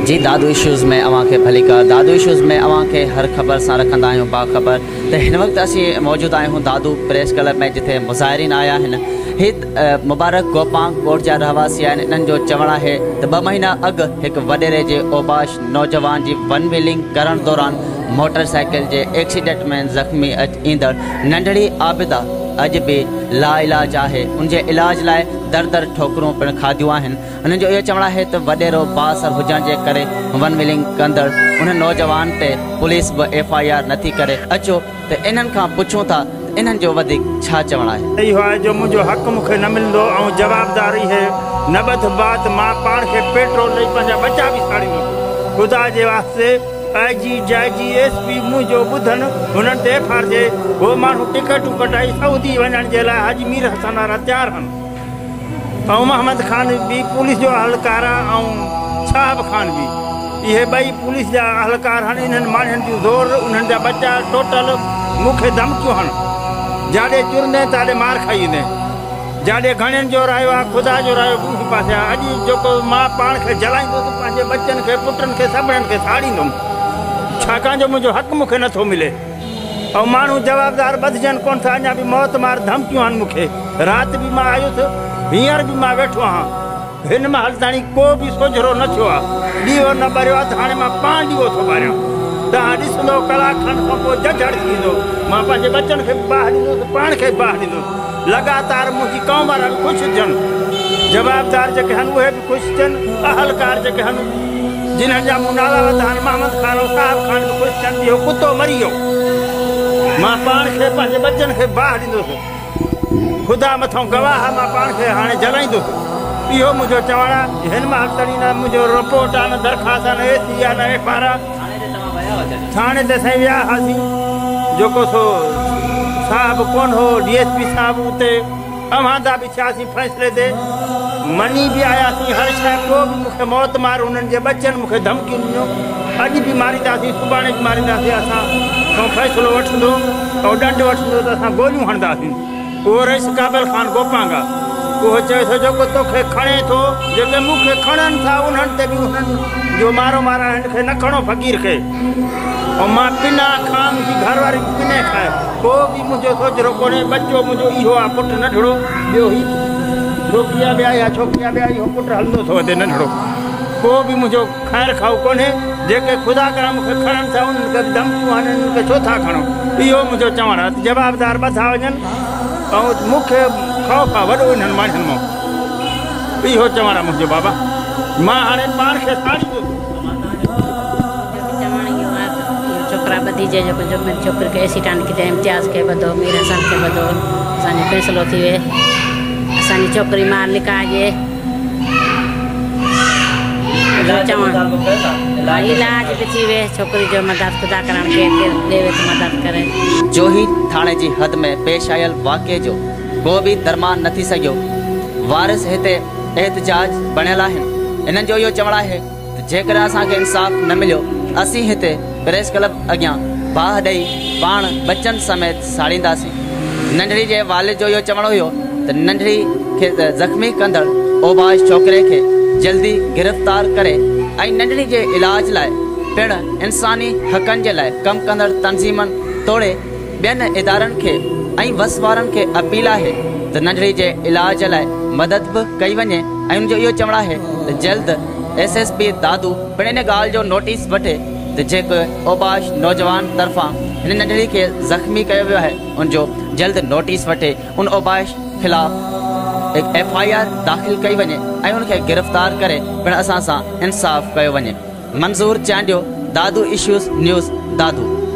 جي دادو اشوز ۾ اوهان کي ڀليڪار دادو اشوز ۾ اوهان کي هر خبر سان رکندا آهيون باخبر ته هن وقت اسين موجود آهيون دادو پريس ڪلب ۾ جتي مظاهرين آيا آهن هي مبارڪ گوپانگ ڳوٺ جا رهواسي آهن انهن جو چوڻ آهي ته ٻه مهينا اڳ هڪ وڏيري جي اوباش نوجوان جي ون ويلنگ ڪرڻ دوران موٽر سائيڪل جي ايڪسيڊنٽ ۾ زخمي ايندڙ ننڍڙي عابده اڄ به لاعلاج آهي ان جي علاج لاء در در ٺوڪرون پڻ کاڌيون آهن انهن جو اهو چوڻ آهي ته وڏيرو بااثر هجڻ جي ڪري ون ويلنگ ڪندڙ ان نوجوان تي پوليس به ايف I R نٿي ڪري اچو ته انهن کان پڇون ٿا ته انهن جو وڌيڪ ڇا چوڻ آهي. اهو آهي جو منهنجو حق مون کي نه ملندو آئون جوابدار اهي نه ٻڌبا ته مان پاڻ کي پيٽرول ڏئي پنهنجا ٻچا به ساڙيندس خدا جي واسطي آء جي جاء جي ايس پي منهنجو ٻڌن هنن تي ايف آر ٿئي هو ماڻهو ٽڪيٽون ڪٽائي سعودي وڃڻ جي لاء حاجي مير حسن وارا تيار هن. ۽ محمد خان به پوليس جو اهلڪار آ ۽ صاحب خان به اهي ٻئي پوليس جا اهلڪار هن انهن ماڻهن جون زور انهن جا ٻچا ٽوٽل مون کي ڌمڪيون هڻ جاڏي چرندين تاڏي مار کائي ايندين جاڏي گهڻين جو رايو آ خدا جو رايو به انهي پاسي آ اڄ جيڪو مان پاڻ کي جلائيندس پنهنجي ٻچن کي پٽن کي سڀنن کي ساڙيندم ڇاڪاڻ جو منهنجو حق مون کي نٿو ملي. ۽ ماڻهو جوابدار ٻڌجن ڪونه ٿا، اڃا به موت مار ڌمڪيون آهن مون کي، رات به مان آيس، هينئر به مان ويٺو آهان، هن مهل تائين ڪو به سوجهرو نه ٿيو آهي، ڏيئو نه ٻريو آهي ته هاڻي مان پاڻ ڏيئو ٿو ٻاريان، توهان ڏسندؤ ڪلاڪ کن کان پوء ججهڙ ٿي ويندو، مان پنهنجي ٻچن کي به باهه ڏيندس، پاڻ کي به باهه ڏيندس، لڳاتار منهنجي قوم وارا به خوش ٿين، جوابدار جيڪي آهن اهي به خوش ٿين، اهلڪار جيڪي آهن. جنھن جا مون نالا ورتا آھن، محمد خان ۽ صاحب خان به خوش ٿين ته اھو ڪتو مري ويو. مان پاڻ کي پنھنجي ٻچن کي باھ ڏيندس. خدا مٿئون گواھ آ مان پاڻ کي ھاڻي جلائيندس. اھو منھنجو چوڻ آ. ھن مھل تڻي نه منھنجو رپورٽ آ نه درخواست آ نه اي سي آ نه ايف آر آ. ٿاڻي تي سائين ويا ھئاسين جيڪو سو صاحب ڪونه ھو ڊي ايس پي صاحب اتي. اوهان دا به ٿياسين فيصلي تي مڃي به آياسين هر شيء پوء به مون کي موت مار انهن جي ٻچن مون کي ڌمڪيون ڏنيون اڄ به مارينداسين سڀاڻي به مارينداسين اسان کان فيصلو وٺندو ۽ ڏنڊ وٺندو ته اسان گوليون هڻنداسين اهو رئيس قابل خان گوپانگ آ اهو چئي ٿو جيڪو توکي کڻي ٿو جيڪي مون کي کڻن ٿا انهن تي به انهن جو مارو ماران هن کي نه کڻو فقير کي ۽ مان پنا کان منهنجي گهر واري به پني کائي ڪو به منهنجو سوجهرو ڪونهي، ٻچو منهنجو اهو آ پٽ ننڍڙو، ٻيو هي ڇوڪري آ ٻيا اها ڇوڪري آ ٻيا اهو پٽ هلندو ٿو وتي ننڍڙو، ڪو به منهنجو خير خواهه ڪونهي، جيڪي خدا ڪرڻ مون کي کڻن ٿا انهن کي به ڌمڪيون هڻن انهن کي ڇو ٿا کڻو، اهو منهنجو چوڻ آ ته جوابدار ٻڌا وڃن ۽ مون کي خوف آ وڏو انهن ماڻهن مان، اهو چوڻ آ منهنجو بابا مان هاڻي پاڻ کي ساڙيندس. چوڻ اهو آهي ته اهو ڇوڪرا ٻڌيجي جيڪو جو ميري ڇوڪري کي ايسيڊنٽ ڪٿي امتياز کي ٻڌو مير حسن کي ٻڌو اسان جو فيصلو ٿي وي اسان جي ڇوڪري مار لڪا جي چوڻ علاج به ٿي وي ڇوڪري جو مدد خدا ڪرڻ ڪير ڪير ڏيوي ته مدد ڪري. جوهي ٿاڻي جي حد ۾ پيش آيل واقعي جو ڪو به درمان نه ٿي سگهيو، وارث هتي احتجاج بڻيل آهن، انهن جو اهو چوڻ آهي ته جيڪڏهن اسان کي انصاف نه مليو ته اسين هتي پريس ڪلب اڳيان باهه ڏئي پاڻ ٻچن سميت ساڙينداسين. ننڍڙي جي والد جو اهو چوڻ هيو ته ننڍڙي کي زخمي ڪندڙ اوباش ڇوڪري کي جلدي گرفتار ڪري ۽ ننڍڙي جي علاج لاء پڻ انساني حقن جي لاء ڪم ڪندڙ تنظيمن توڙي ٻين ادارن کي ۽ وس وارن کي اپيل آهي ته ننڍڙي جي علاج لاء مدد به ڪئي وڃي ۽ ان جو اهو چوڻ آهي ته جلد ايس ايس پي دادو پڻ ان ڳالهه جو نوٽيس وٺي ته جيڪو اوباش نوجوان طرفان هن ننڍڙي کي زخمي ڪيو ويو آهي ان جو جلد نوٽيس وٺي ان اوباش خلاف هڪ ايف I R داخل ڪئي وڃي ۽ ان کي گرفتار ڪري پڻ اسان سان انصاف ڪيو وڃي. Manzoor Chandio, Dadu issues news, Dadu.